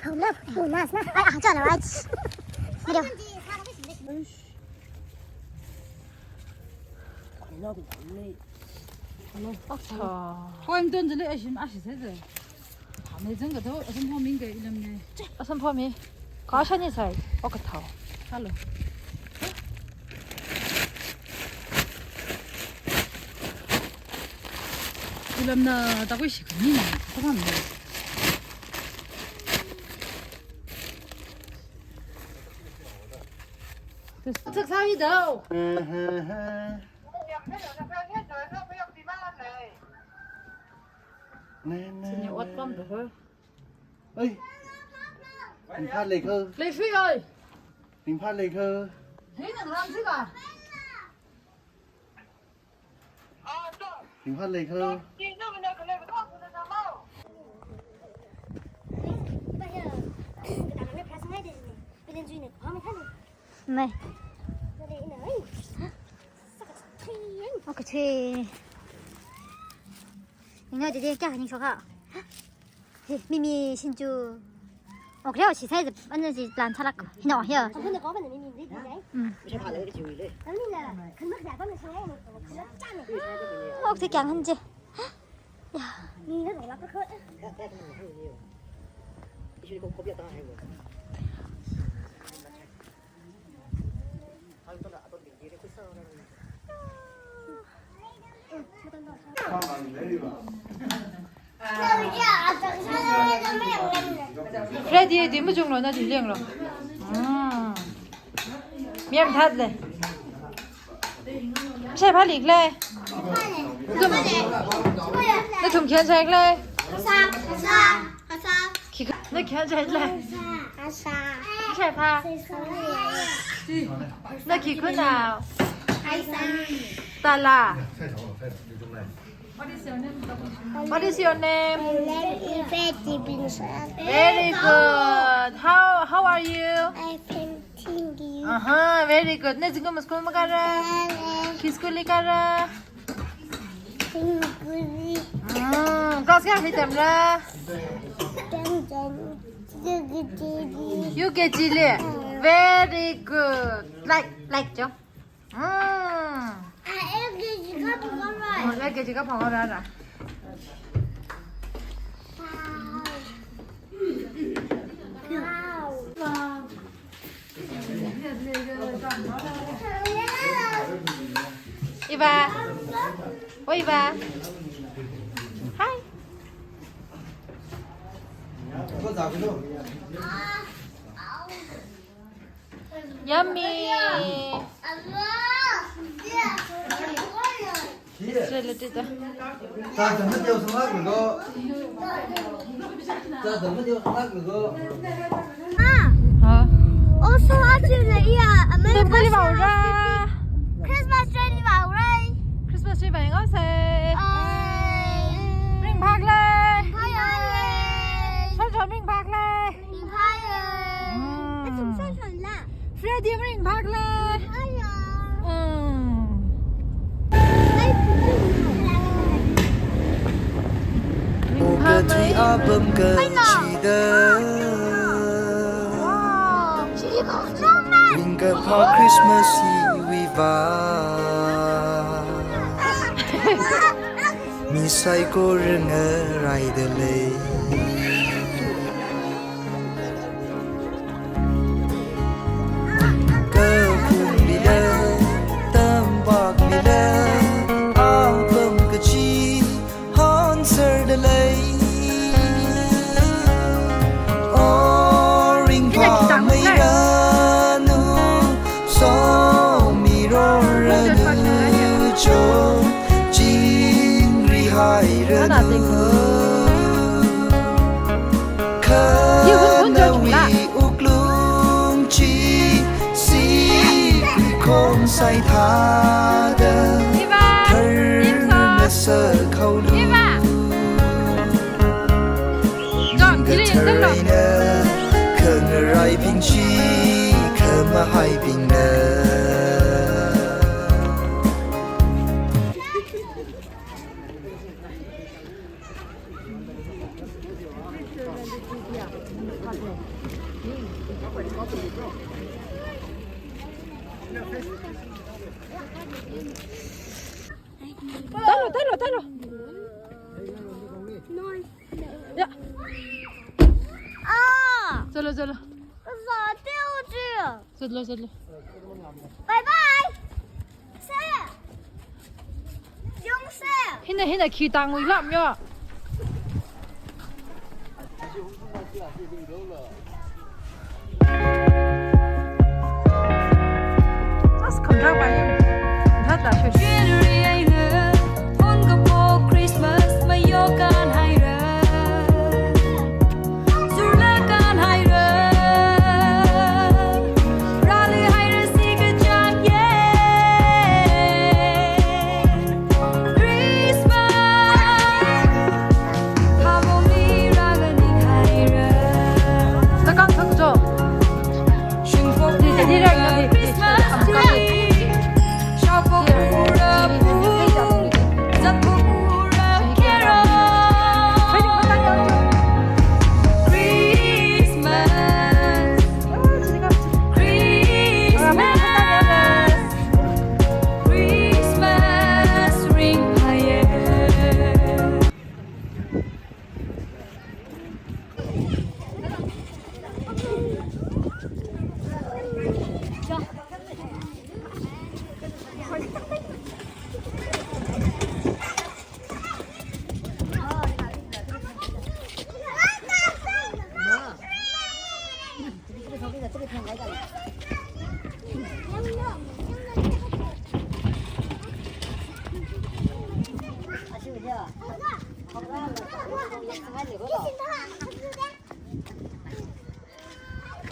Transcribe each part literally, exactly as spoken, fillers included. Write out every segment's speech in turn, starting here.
Home love. Oh, nice, nice. Ai, ah, chana, right. Video. Poem ton jale ashim ashi sai jale. Hame jang ka to, asam pho ming ka ilam ne. Asam pho mi. Ka sha ni sai. O ka thao. Hello. Ilam na ta koi shi ka ni na. Ta kam ne. Tuk sak sa hi dao. Sini ot pam tu ho. Oi. Ringphā lei kho. Lei shui oi. Ringphā lei kho. Hei nang ram si ka. Ringphā lei kho. Nai. Okay, che. Ina dede kya hani shoka. He, mimi shinchu. Ok, leo shi sai, ana shi plan chalak. Hino, here. Mm. Ok, te kyang hanje. Ya. Ready, ready, machunglo, na di lenglo. Ah. Miam that le. Shai pha lik le. Tum. Na tum khian shai le. Khi, na khian shai le. Shai pha. Na khi khunao. Tala. What is your name? My name is Betty Vincent. Very good. How, how are you? I'm painting you. Aha, very good. Na zingkum school ma kara? Kala. Khi school li kara? Singkuri. Ah, class kayāli tamra? Tam tam. U K G li. U K G li. Very good. Like, like jo. Ah. Ah, U K G ka phungkam rai. Oh, U K G ka phungkam rai ra. Wow. Wow. Iva. Oi, Iva. Hi. Yummy. Sila tita. Chāda mateo sangak ko. Chāda mateo sangak ko. Ah. Ha? Also, actually, yeah, America. Temple li vāura. Christmas tree li vāura. Christmas tree vāngausei. Ai. Ringphālei. Ringphālei. Chon chon ringphālei. Ringphālei. Hmm. Achung chon chon la. Freddy ringphālei. Ringphālei. Hmm. Ringphāmei. Wow. Ringkaphā Christmas Eve va. Mi saikora ngaraida lei. Kaphunglila, tampaklila, apam kachi hānserda lei. O ringphāmei ranu, somiroranu, cho, chingri hairanu. Khanaowui wuklung chi, sikhui khong saithāda, tharna sākhaolu. Ning kathar eina, khangaraibing chi, khamahaibingna. Talo, talo, talo. Ya. Ah! Chalo, chalo. Kazā teo teo. Chalo, chalo. Bye bye. Se. Yong se. Hina, hina, khi tangui lam yo. As kham thak ba yam. Thak ta shwe. January eina, phone kapo Christmas mayokan haira. Zurlakan haira. Rāli haira si kachang ye. Christmas. Khamong ni rāga ni haira. Zakang thak jo. Shungpok ni, ni, ni, ni, ni, ni, Christmas tree. Shapok ura pu. Zatpok ura kero. Christmas. Christmas. Christmas ring haye.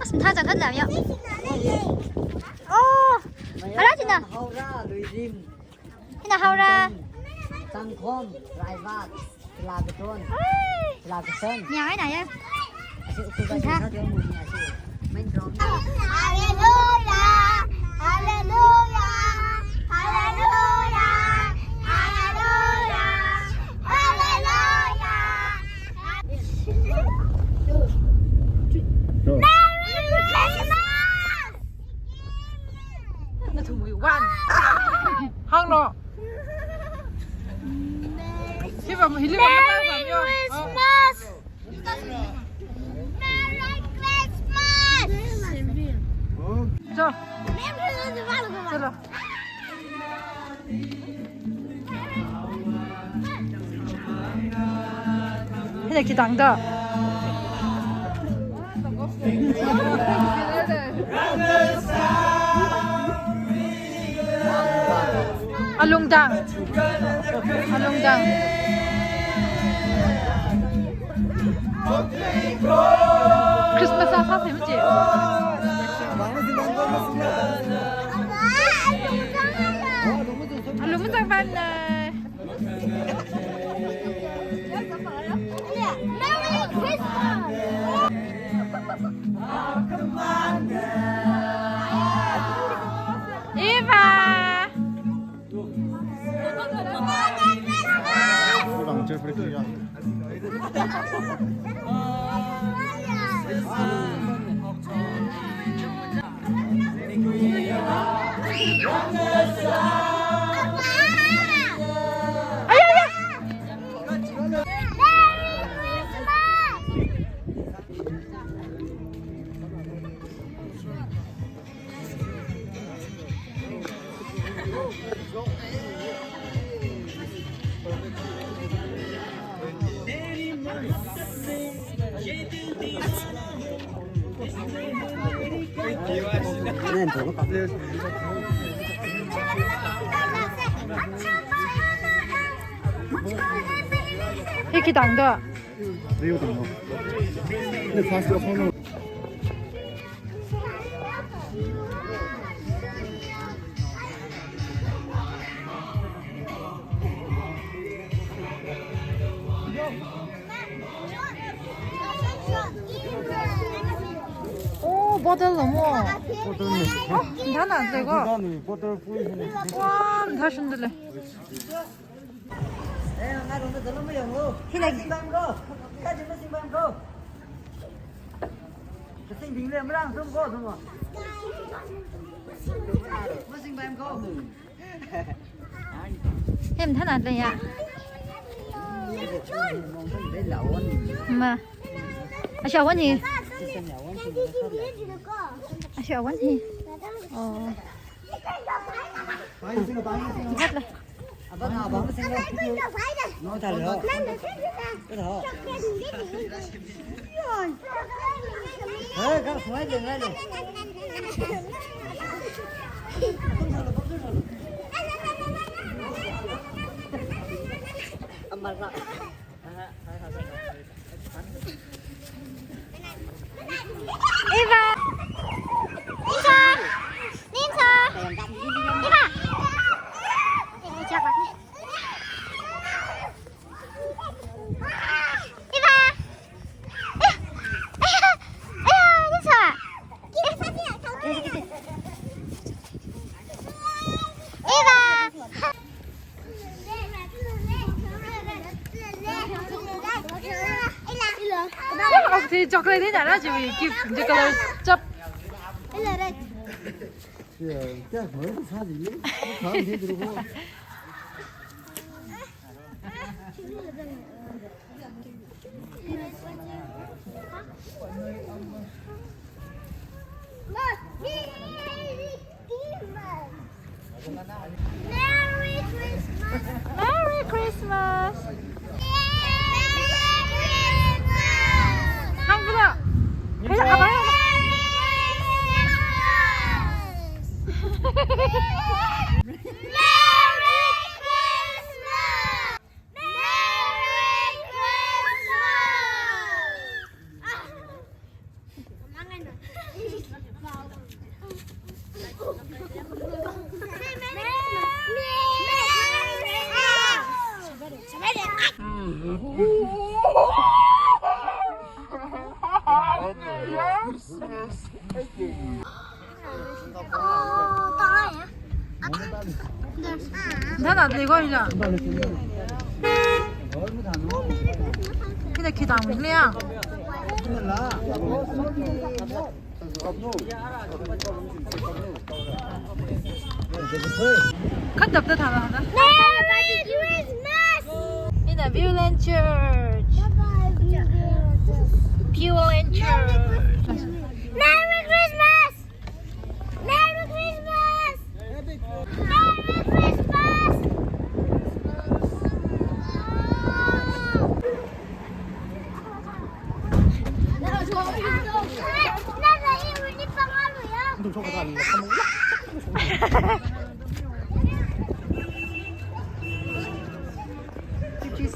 As mathā changkhat lam ya. Oh, ara china. Haora, Luirim. Hina haora. Tangkhom, Raivat, Chilabadon. Ai. Chilabasan. Nya ai na ya. Asi uku ba. Main drum. Hallelujah, hallelujah, hallelujah, hallelujah, hallelujah. Merry Christmas! Nathumwui one. Hānglo. Hiva, hili va. Merry Christmas! Merry Christmas! Cho. Merry Christmas! Chalo. Hina khi tang da. Alungdang. Alungdang. Christmas a sāsei machi. Alungdang ban na. Merry Christmas! Eva! Hi khi tang da. Leo tang lo. Ne fast lo phone lo. Oh, bottle lo mo. Bottle lo. Oh, nthana zego. Nthana bottle full. Wa, ntha shun dele. Hina. Kasingbing le marang sum ko sum. Hem thana le ya. Ma. Asha wani. Asha wani. Oh. Gatla. Eva! Ninsa! Ninsa! Eva! Eva! Aya! Aya! Ninsa! Eva! Auntie, chocolate hi nara jiwui gift, the color chap. Merry Christmas! Merry Christmas! Hānglu. Merry Christmas! Merry Christmas! Merry Christmas! Nana, dego ina. Ina khi tangli ya. Khat tapta thāla da. Merry Christmas! Ina Viewland Church. Bye bye, Viewland Church. Viewland Church. Merry Christmas! Merry Christmas! Merry Christmas!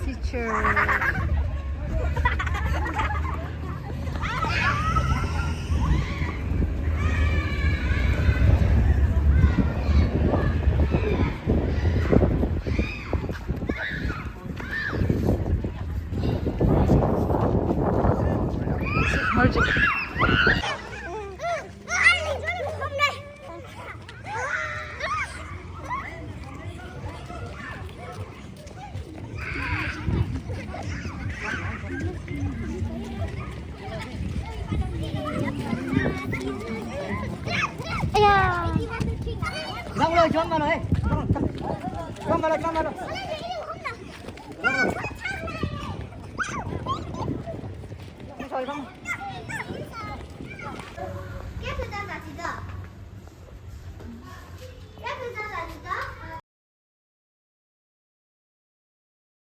Teacher. Aya. Come on, come on, come on, come on. Sorry, come on.